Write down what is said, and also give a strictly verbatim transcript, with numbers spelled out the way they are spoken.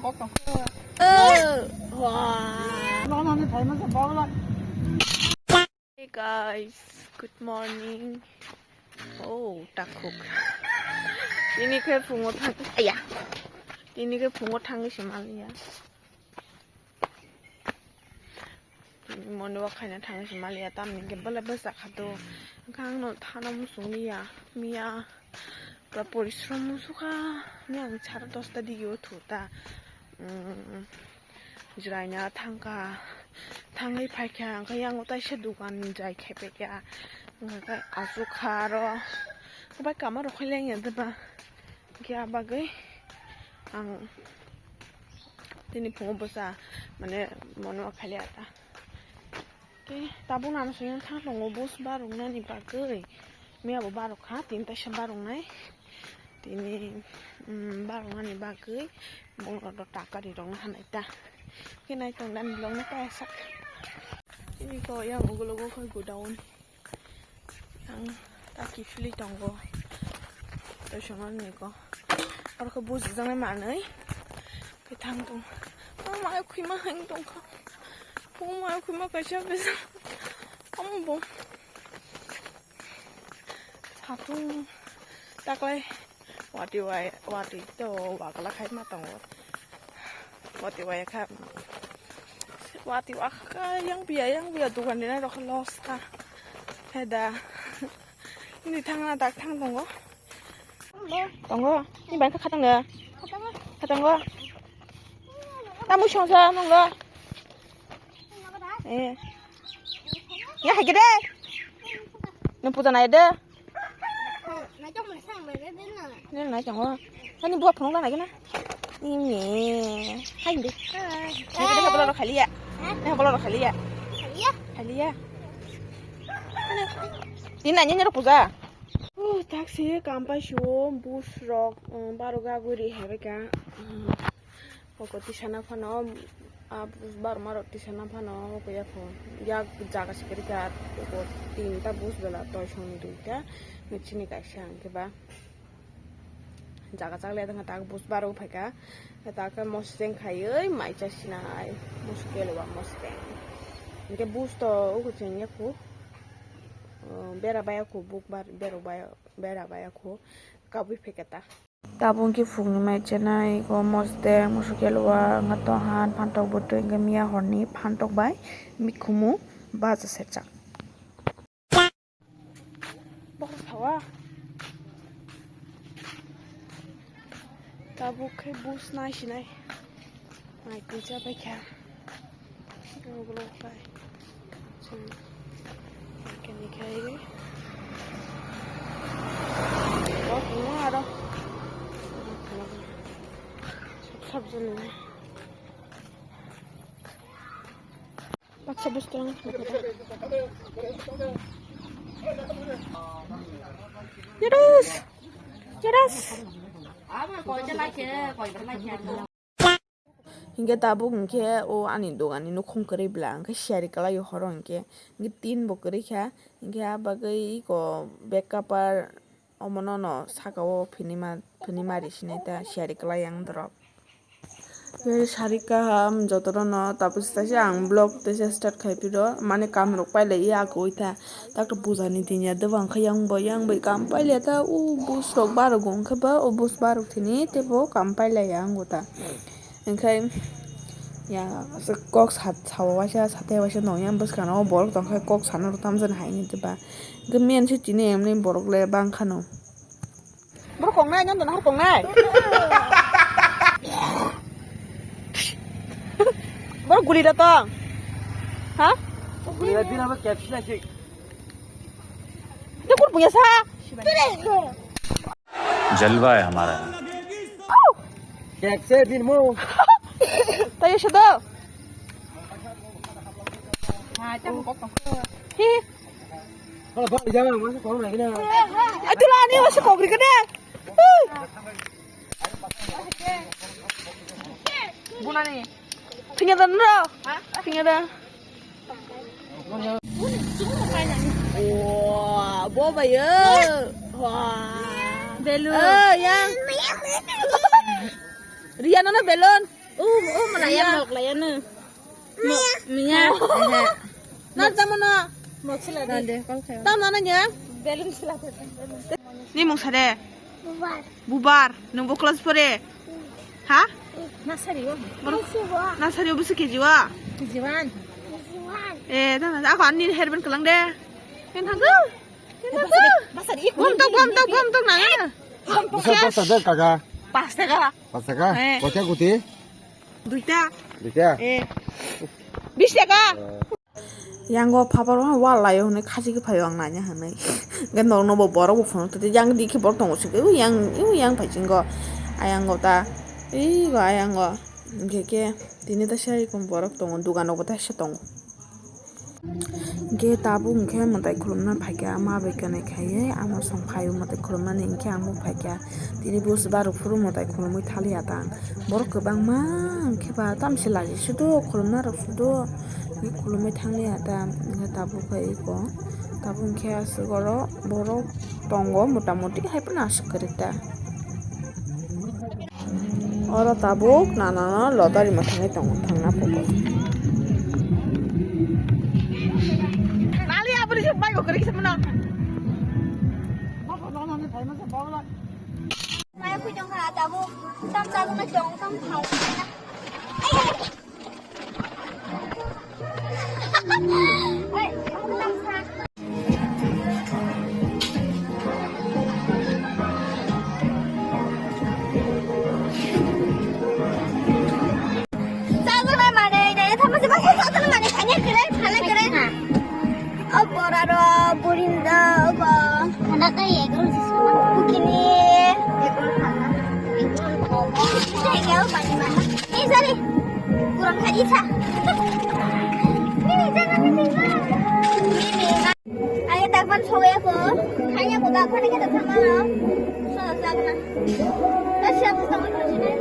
Hey guys, good morning. Oh, takhuk. Tini khe phungo thang, aya. Tini khe phungo thangwi se maliya. Moni wak khaina thangwi se maliya, tamni hwnkhe bwlai bwsa kha do. Hwnkhe ang no thana muchung liya, miya pura porishrom muchukha, miya ang sara dosta digi o thu ta. Umm, jwraina thangkha, thangwi phaikha, hwnkhe yang o taisa dukan jai khaipaikha, hwnkhe achukha aro, bai kama rok khai lengya deba. Hwnkhe ah bagwi ang tini phungo bwsa, mane, moni wak khailiya ta. Khe tabuk nana songya thang tongo bus baroknani bagwi. Miya bo barok kha, tini taisa baroknai. Tini, um, baroknani bagwi bongno do taka ri rokna hanai ta. Khe nai tong dan vlog no kaya sak. Tini ko yang ugulogo khe godown. Ang ta kiphilwi tongo. Tei songo ni ko. Oro khe bujijaknai manwi. Khe thang tong. O mai khwima hang tongkha. O mai khwima kaisa kaisa. Omo bo. Satung taklai. Watwi wai, watwi to wakla khai ma tongo. Watwi wai kha. Watwi wak kha yang biya, yang biya dukan dinai rok loss kha. Heda. Ni thangna dak thang tongo. Tongo. Ni bai kha khatang da. Khatango. Tamu songsa nongo. Eh. Ya hai gede. Nung puja nai de. Nini nai tongo. Ani buat phunuk nai gina. Ini. Hai de. Hai gede bolor khaliya. Hai bolor khaliya. Khaliya. Ini nanya nyero puja. Uh, taksi kampai sio bus rok, um, baro gaguri hebeka. Um, Koko tisana phano, ah, bus barma rok tisana phano, koko ya pho, yak jaga sikiri ka, koko tinta bus bela, toisong ni duita, chini kaisa hwnkhe ba jaga chakle tongkha, tak bus barok phaikha, tak khe mosreng khaiwi mai cha sinai, muskelo ba mosreng, hwnkhe bus to uku chengya khu, oh, bera baya khu buk bar, bera baya, bera baya khu kabui phaikha ta. Tabuk khe phungni mai chenai, ego mosdeng, musukelwa, wngkha tohan, phantok bwtwi, hwnkhe miya horni phantok bai mikhumu baja serjak. Tabuk khe bus nai sinai. Mai twi cha bai kha. Ulo khlai. Chwng kani khai. Bo tongma aro. Sab sab jani. Baksa bus tong. Terus. Terus. Hinkhe tabuk hinkhe o ani dogani nukhung kwrwi bla hinkhe siyari kwlaio horo hinkhe, hinkhe tin bo kwrwi kha, hinkhe ah bagwi eko bag kapar omono no saka o phini ma, phini ma ri sinai ta siyari kwlai ang dorok. Tei sari kaham jotono no tabuk se taisa ang vlog teisa start khai phiro mane kam rok pailai ya koi ta tak to puja ni din ya deba hinkhe yang bo yang bai kam pailai ta o bus rok barok hinkhe ba o bus barok thini teibo kam pailai ya ang bo ta. Hinkhe ya kok sa, sao waisa satai waisa nong yang bwskang o borok tong khe kok sana rw tamjani hai ni diba. Hinkhe men se tini emni borok le bang khano. Borok kok nai nang dono har kok nai. Borok guli da tong. Ha? Guli da din abo kepsi na sik. Te kur punya sa. जलवा है हमारा। Kepsi din mo. Tayo siya daw. Hi. Wala ba jama mo ko na gina. Ay, tula ni wasi kogri ka de. Bunani. Tinggal dan bro. Tinggal dan. Wah, bo ba yo. Wah. Belun. Oh, yang. Riana na belun. Laiya no. Miya. Nang tamo no. Mo sila de. Tam nana nya. Belum sila de. Ni mung sade. Bubar. Bubar. Nung bo class pore. Ha? Nasari o. Nasari o busu K G wa. K G one. Eh, tama. Ako anni hairband kalang de. Ken thang tu. Ken thang tu. Bom tok, bom tok, bom tok nang. Bisa pasta de kaka. Pasta ka. Pasta ka. Eh. Kota kuti. Duita. Duita. Eh. Bis taka. Yango phabar wal laio hwnwi khachi khe phaio ang naina hwnwi. Hwnkhe nokno bo borok bo phunuk twi yang dikhe borok tongo sike. Yang, yang phai singo. Ayango ta. Ei go ayango. Hwnkhe khe tini ta sai borok tongo, dugan rok bo ta se tongo. Hwnkhe tabuk hwnkhe mwtai khulumna phaikha, ama bai kwnwi khaiwi ama song phaio mwtai khulumnani, hwnkhe ang bo phaikha. Tini busi baruk phuru mwtai khulumwi thaliya ta ang. Borok kwbangma hwnkhe ba tamse laji sudo khulumna rok sudo khulumwi thangliya ta, hwnkhe tabuk bai eko tabuk hwnkhe aswk oro borok tongo mota moti hai phano aswk kwrwi ta. Oro tabuk nana no lottery ma thangwi tongo thangna phuko. Nali aboni se bai ko kri se mano. Maya khui tong kha tabuk tam tabuk na tong tam thai. O boraro burinda obo. Khana kai egg roll sisma. Bukini egg roll khana. Egg roll khana. Egg roll khana. Ni sari. Kurang kali sa. Ni jangan ni. Ni ni. Ayo takban soya ko. Kaya ko takban kita sama lo. So sama. Terus siap sama terus ini.